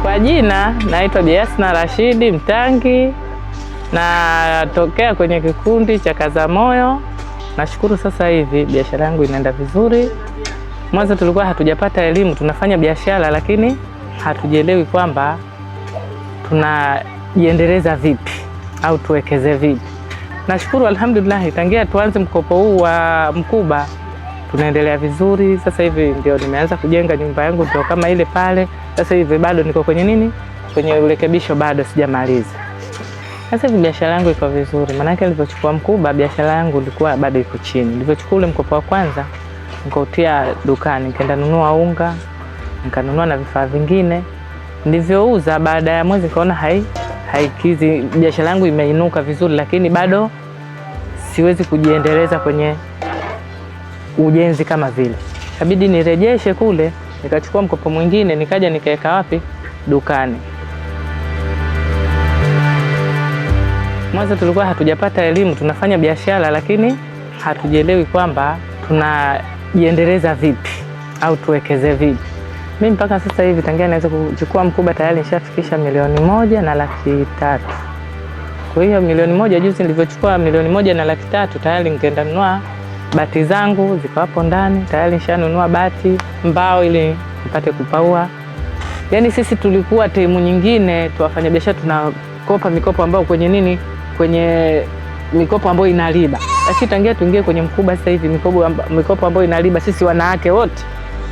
Kwa jina naitwa Biasna Rashidi Mtangi, natokea kwenye kikundi cha Kazamoyo. Nashukuru sasa hivi biashara yangu inaenda vizuri. Mwanzo tulikuwa hatujapata elimu, tunafanya biashara lakini hatujielewi kwamba tunajiendeleza vipi au tuwekeze vipi. Nashukuru alhamdulillah, tangia tuanze mkopo huu wa Mkuba tunaendelea vizuri. Sasa hivi ndio nimeanza kujenga nyumba yangu, ndio kama ile pale. Sasa hivi bado niko kwenye nini, kwenye urekebisho, bado sijamaliza. Sasa hivi biashara yangu iko vizuri, maanake nilivyochukua Mkuba biashara yangu ilikuwa bado iko chini. Nilivyochukua ule mkopo wa kwanza nikautia dukani, nikaenda nunua unga, nikanunua na vifaa vingine nilivyouza. Baada ya mwezi nikaona haikizi, biashara yangu imeinuka vizuri, lakini bado siwezi kujiendeleza kwenye ujenzi kama vile. Kabidi nirejeshe kule, nikachukua mkopo mwingine, nikaja nikaweka wapi? Dukani. Mwanzo tulikuwa hatujapata elimu, tunafanya biashara lakini hatujielewi kwamba tunajiendeleza vipi au tuwekeze vipi. Mimi mpaka sasa hivi tangia nianze kuchukua Mkuba tayari nishafikisha 1,300,000. Kwa hiyo 1,000,000 juzi nilivyochukua 1,300,000 tayari nikaenda nunua bati zangu ziko hapo ndani tayari, nishanunua bati, mbao ili nipate kupaua. Yaani sisi tulikuwa timu nyingine tu wafanya biashara tunakopa mikopo ambayo kwenye nini, kwenye mikopo ambayo ina riba. Lakini tangia tuingie kwenye Mkuba sasa hivi mikopo ambayo ina riba sisi wanawake wote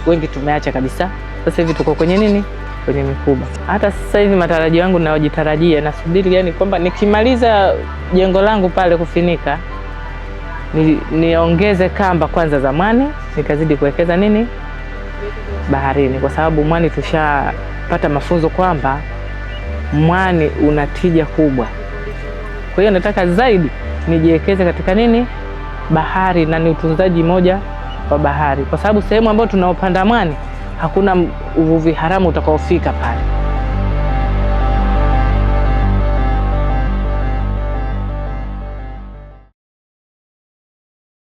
wengi tumeacha kabisa. Sasa hivi tuko kwenye nini, kwenye Mikuba. Hata sasa hivi matarajio yangu ninayojitarajia, nasubiri yani kwamba nikimaliza jengo langu pale kufinika, niongeze kamba kwanza za mwani, nikazidi kuwekeza nini baharini, kwa sababu mwani tushapata mafunzo kwamba mwani una tija kubwa. Kwa hiyo nataka zaidi nijiwekeze katika nini, bahari, na ni utunzaji moja wa bahari, kwa sababu sehemu ambayo tunaopanda mwani hakuna uvuvi haramu utakaofika pale.